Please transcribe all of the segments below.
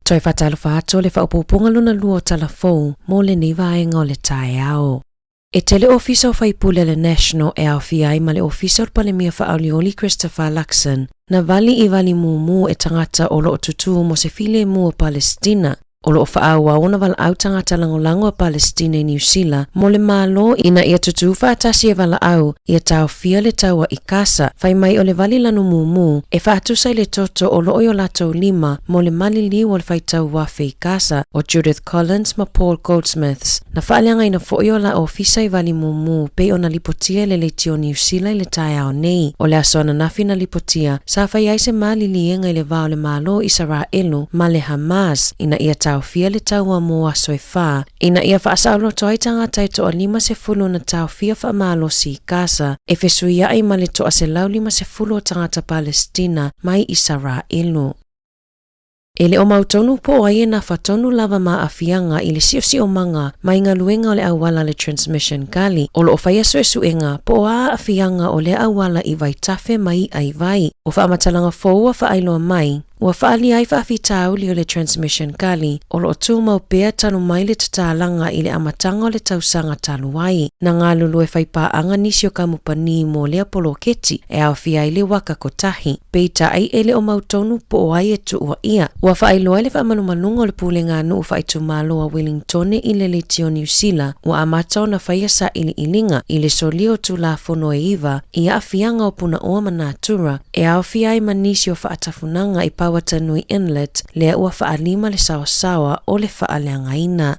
Toe faatalofa atu o le faaopoopoga lona lua o Tala Fou mo lenei vaega o le taeao. E tele ofisa o faipule a le National e aofia ai ma le ofisa o le Palemia Faaolioli Christopher Luxon na vali i vali mumu e tagata o lo o tutū mo se filemu o Palestina. O lo o faaauau ona valaau tagata lagolago a Palestina i Niu Sila mo le Malo ina ia tutū faatasi e valaau ia taofia le taua i Kasa, fai mai o le vali lanu mumu e faatusa i le toto o lo o i o latou lima mo le maliliu o le faitau afe i Kasa o Judith Collins ma Paul Goldsmiths. Na faaleagaina foi o la ofisa i vali mumu pei ona lipotia e le Leitio Niu Sila i le taeao nei. O le aso ananafi na lipotia, sa fai ai se maliliega i le va o le Malo o Isaraelu ma le Hamas ina ia taofia le taua mo aso e fa, ina ia faasaoloto ai tagata e toa 50 na taofia faamalosi i Gaza, e fesuiai ma le toa 150 o tagata Palestina mai Isaraelu. E le o mautonu po o ai e nafa tonu lava ma aafiaga i le siosiomaga mai galuega o le auala le Transmission Gully o lo o faia suesuega po o a aafiaga o lea auala i vaitafe ma i'a i vai. O faamatalaga fou ua faailoa mai, ua faaalia ai faafitauli o le Transmission Gully o lo o tumau pea talu mai le tatalaga i le amataga o le tausaga talu ai. Na galulue faipaaga nisi o kamupani mo lea poloketi e aofia ai le waka kotahi. Peitai, e le o mautonu po o ai e tuua ʻia. Ua faailoa ai le faamalumaluga o le Pulega a Nuu Faaitumalo a Wellingtone i le Leitio Niu Sila ua amata ona faia sailiiliga i le solia o Tulafono e iva i aafiaga o Punaoa ma Natura e aofia ai ma nisi o faatafunaga i Pauatanui Inlet lea ua faalima le saosaoa o le faaleagaina.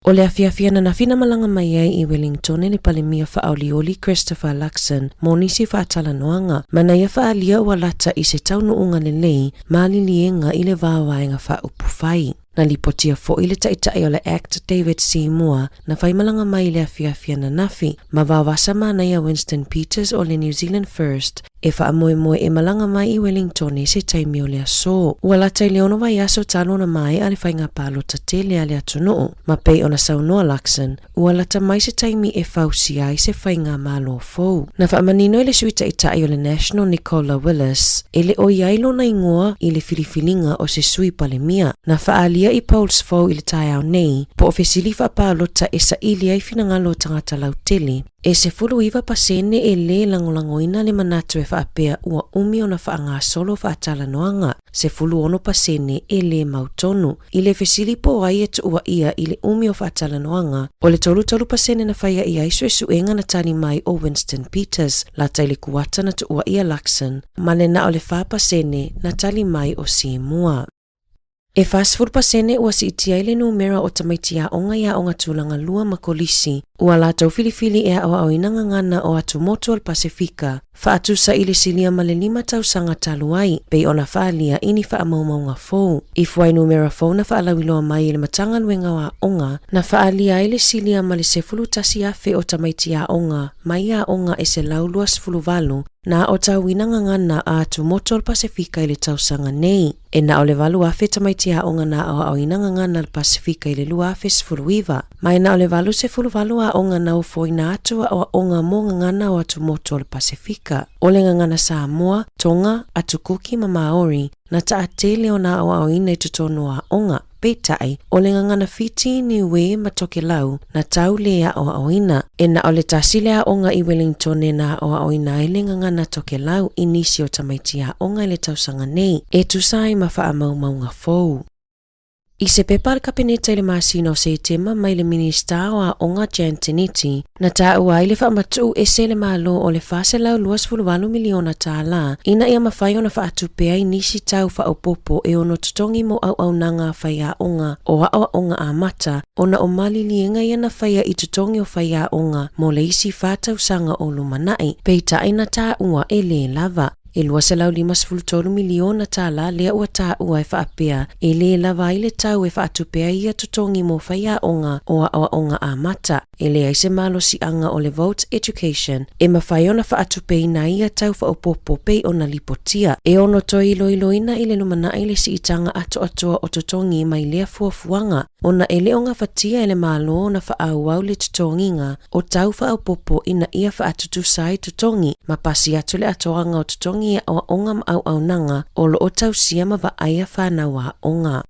O le afiafi ananafi na malaga mai ai i Wellingtone le Palemia Faaolioli Christopher Luxon mo nisi faatalanoaga ma na ia faaalia ua lata i se taunuuga lelei ma liliega i le va o Vaega Faaupufai. Na lipotia foi le Taitai o le act David Seymour na faimalaga mai i le afiafi ananafi ma vaovasa manaia Winston Peters o le New Zealand First e faamoemoe e malaga mai i Wellingtone i se taimi o le aso. Ua lata i le ono vaiaso talu ona maea le faiga palota tele a le atunuu, ma pei ona saunoa Luxon, ua lata mai se taimi e fausia ai se faigamalo fou. Na faamanino e le Sui Taitai o le National Nicola Willis, e le o i ai lona igoa i le filifiliga o se Sui Palemia. Na faaalia i polls fou i le taeao nei, po o fesili faapalota e saili ai finagalo o tagata lautele. E 19% e lē lagolagoina le manatu e faapea ua umi ona faagasolo faatalanoaga, 16% e lē mautonu. I le fesili po o ai e tuua ʻia i le umi o faatalanoaga, o le 33% na faia i ai suesuega na tali mai o Winston Peters, lata i le kuata na tuua ʻia Luxon, ma le na o le 4% na tali mai o Seymour. E 40% ua siitia ai le numera o tamaiti aoga i aoga tulaga lua ma kolisi ua latou filifili e aoaoina gagana o atumotu o le Pasefika, faatusa i le silia ma le lima tausaga talu ai, pei ona faaalia i ni faamaumauga fou. I fuainumera fou na faalauiloa mai e le Matagaluega o Aoga, na faaalia ai le silia ma le 11,000 o tamaiti aoga mai aoga e 128 na aotauina gagana a atumotu o le Pasefika i le tausaga nei. E na o le 8,000 tamaiti aoga na aoaoina gagana a le Pasefika i le 2019, ma e na o le 88 aoga na ofoina atu aoaoga mo gagana o atumotu o le Pasefika. O le gagana Samoa, Tonga, Atukuki ma Maori na taatele ona aoaoina i totonu o aoga. Peitai, o le gagana Fiti, Niue ma Tokelau na tau lē aoaoina. E na o le tasi le aoga i Wellingtone na aoaoina ai le gagana Tokelau i nisi o tamaiti aoga i le tausaga nei, e tusa ai ma faamaumauga fou. I se pepa a le Kapeneta i le masina o Setema mai le Minisita o Aoga Jan Tinetti, Na taua ai le faamatuu ese e le Malo o le $428 miliona tālā ina ia mafai ona faatupe ai nisi tau faaopoopo e ono totogi mo auaunaga a faiaoga o aoaoga amata ona o maliliega ia na faia i totogi o faiaoga mo le isi fa tausaga o lumanai, peitai na taua e lē lava. E $253 miliona tālā lea ua taua e faapea e lē lava ai le tau e faatupe ai ia totogi mo faiaoga o aoaoga amata. E leai se malosiaga o le Vote Education e mafai ona faatupeina ai ia tau faaopoopo pei ona lipotia. E ono toe iloiloina i le lumanai le siitaga atoatoa o totogi mai lea fuafuaga ona e le o gafatia e le Malo ona faaauau le totogiga o tau faaopoopo ina ia faatutusa ai totogi ma pasi atu le atoaga o totogi i aoaoga ma auaunaga o lo o tausia ma vaaia fanau aoga.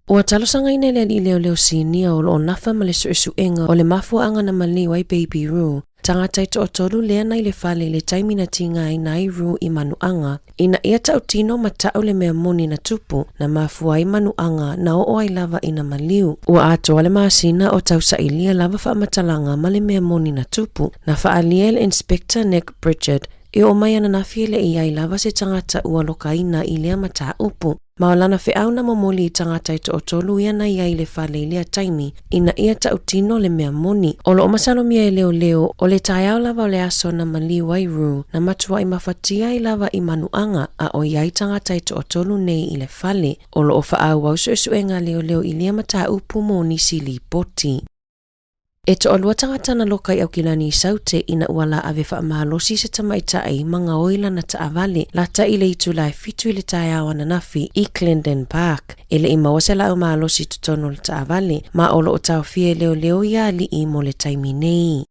Ua talosagaina e le alii leoleo sinia o lo o nafa ma le suesuega o le mafuaaga na maliu ai Baby Roo, tagata e toatolu lea na i le fale i le taimi na tigaina ai Roo i manuaga, ina ia tautino ma tau le mea moni na tupu, na mafua ai manuaga na oo ai lava ina maliu. Ua atoa le masina o tausailia lava faamatalaga ma le mea moni na tupu, na faaalia e le Inspector Nick Pritchard e oo mai ananafi e le i ai lava se tagata ua lokaina i lea mataupu. Ma o lana feau na momoli i tagata e toatolu ia na i ai i le fale i lea taimi, ina ia tautino le mea moni. O lo o masalomia e leoleo, o le taeao lava o le aso na maliu ai Roo, na matuai mafatia ai lava i manuaga a o i ai tagata e toatolu nei i le fale. O lo o faaauau suesuega a leoleo i lea mataupu mo nisi lipoti. E toalua tagata na loka i Aukilani i Saute ina ua la ave faamalosi se tamaitai ma gaoi lana taavale lata i le itula e 7 i le taeao ananafi i Clendon Park. E le i maua se laau malosi i totonu o le taavale, ma o lo o taofia e leoleo ia alii mo le taimi nei.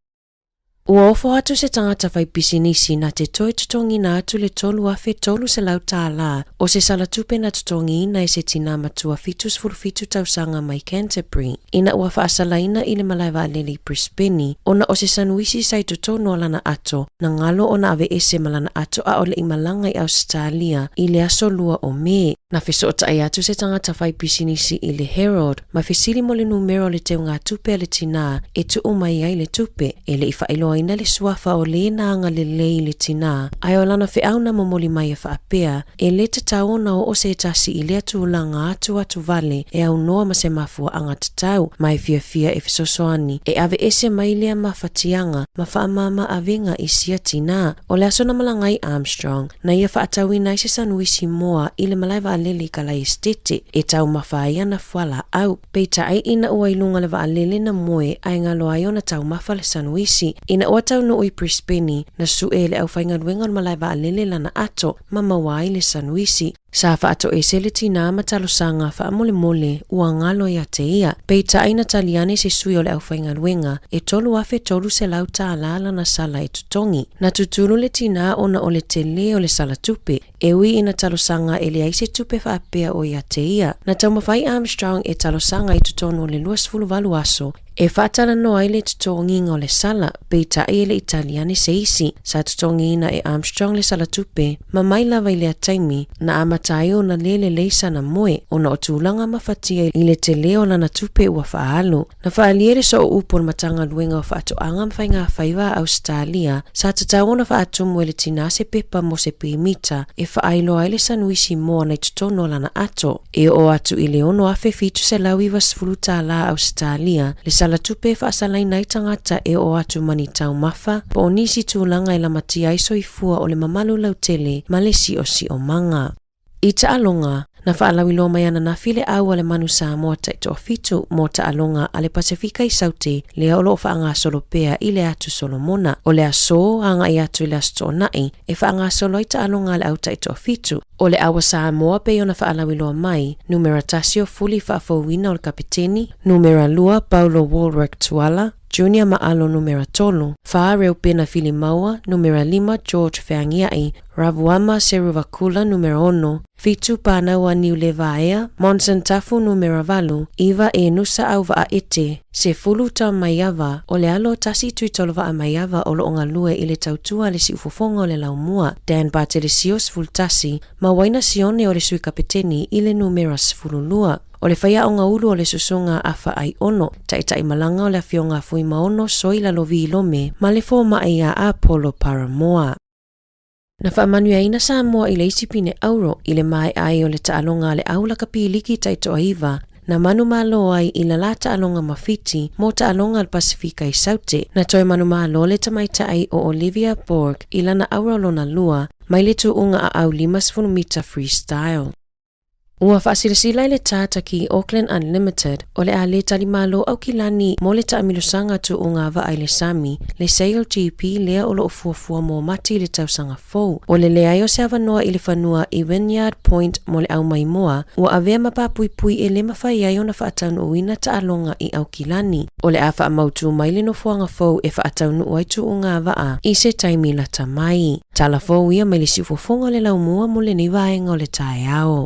Ua ofo atu se tagata fai pisinisi na te toe totogiina atu le $3,300 tālā o se sala tupe na totogiina e se tinā matua 77 tausaga mai Canterbury ina ua faasalaina i le malae vaalele i Brisbane ona o se sanuisi sa i totonu o lana ato na galo ona aveese ma lana ato a o le i malaga i Ausetalia i le aso 2 o Me. Na fesootai atu se tagata fai pisinisi i le Herald ma fesili mo le numera o le teugatupe a le tinā e tuu mai ai le tupe. E le i faailoaina le suafa o lē na agalelei i le tinā, ae o lana feau na momoli mai e faapea, e lē tatau ona oo se tasi i lea tulaga atu atu vale e aunoa ma se mafuaaga tatau, ma e fiafia e fesoasoani e aveese mai lea mafatiaga ma faamama avega i sia tinā. O le aso na malaga ai Armstrong, na ia faatauina ai se sanuisi moa i le malae vaalele i Kalaesetete e taumafa ai ana fualaau. Peitai, ina ua i luga le vaalele na moe ae galo ai ona taumafa le sanuisi. Ina ua taunuu i Brisbane, na sue e le aufaigaluega o le malae vaalele lana ato ma maua ai le sanuisi. Sa faatoese le tinā ma talosaga faamolemole ua galo ia te ia. Peitai na tali ane se sui o le aufaigaluega e $3,300 tālā lana sala e totogi. Na tutulu le tinā ona o le telē o le sala tupe. E ui ina talosaga e leai se tupe faapea o ia te ia. Na taumafai Armstrong e talosaga i totonu o le 28 aso e faatalanoa ai le totogiga o le sala, peitai e le i tali ane se isi. Sa totogiina e Armstrong le sala tupe, ma mai lava i lea taimi, na amata ai ona le lelei sana moe, ona o tulaga mafatia i le telē o lana tupe ua faaalu. Na faaalia le soo upu o le Matagaluega o Faatoaga ma Faigafaiva a Ausetalia, sa tatau ona faatumu e le tinā se pepa mo se pemita e faailoa ai le sanuisi moana i totonu o lana ato. E oo atu i le $6,790 tālā Ausetalia le sala tupe e faasalaina ai tagata e oo atu ma ni taumafa po o nisi tulaga e lamatia ai soifua o le mamalu lautele ma le siosiomaga. I taaloga, na faalauiloa mai ananafi le au a le Manu Samoa taitoafitu mo taaloga a le Pasefika i Saute lea o lo o faagasolo pea i le Atu Solomona. O le aso agai atu i le Aso Toonai e faagasolo ai taaloga a le au taitoafitu. O le au a Samoa pei ona faalauiloa mai, numera 1 o Fuli Faafouina o le Kapeteni, numera 2 Paulo Walrick Tuala, Junior Maalo numera 3, 4 Reupena Filimaua, numera 5 George Feagiai, Ravuama Seruvakula numera 6, 7 Pānaua Niulevaea, Monson Tafu numera 8, 9 Enusa Auvaaete, 10 Tamaiava, o le alo tasi Tuitolovaa Maiava o lo o galue i le tautua a le siufofoga o le Laumua, Dan Patelesio 11, ma Waina Sione o le Sui Kapeteni i le numera 12. O le faiaoga ulu o le Susuga Afa Aiono, taitai malaga o le Afioga a Fuimaono Soi Lalovi Lome ma le fomai ia Apollo Paramoa. Na faamanuiaina Samoa i le isi pine auro i le maea ai o le taaloga a le Au Lakapi Liki taitoaiva na manumalo ai i la la taaloga ma Fiti mo taaloga a le Pasefika i Saute. Na toe manumalo le tamaitai o Olivia Borg i lana auro lona lua mai le tuuga aau 50 mita freestyle. Ua faasilasila e le Tātaki Auckland Unlimited o le a lē talimalo Aukilani mo le taamilosaga tuuga vaa i le sami, le Sail GP lea o lo o fuafua mo Mati i le tausaga fou. O le leai o se avanoa i le fanua i Wynyard Point mo le aumaimoa, ua avea ma papuipui e lē mafai ai ona faataunuuina taaloga i Aukilani. O le a faamautū mai le nofoaga fou e faataunuu ai tuuga vaa i se taimi lata mai. Tala fou ia mai le siufofoga o le laumua mo lenei vaega o le taeao.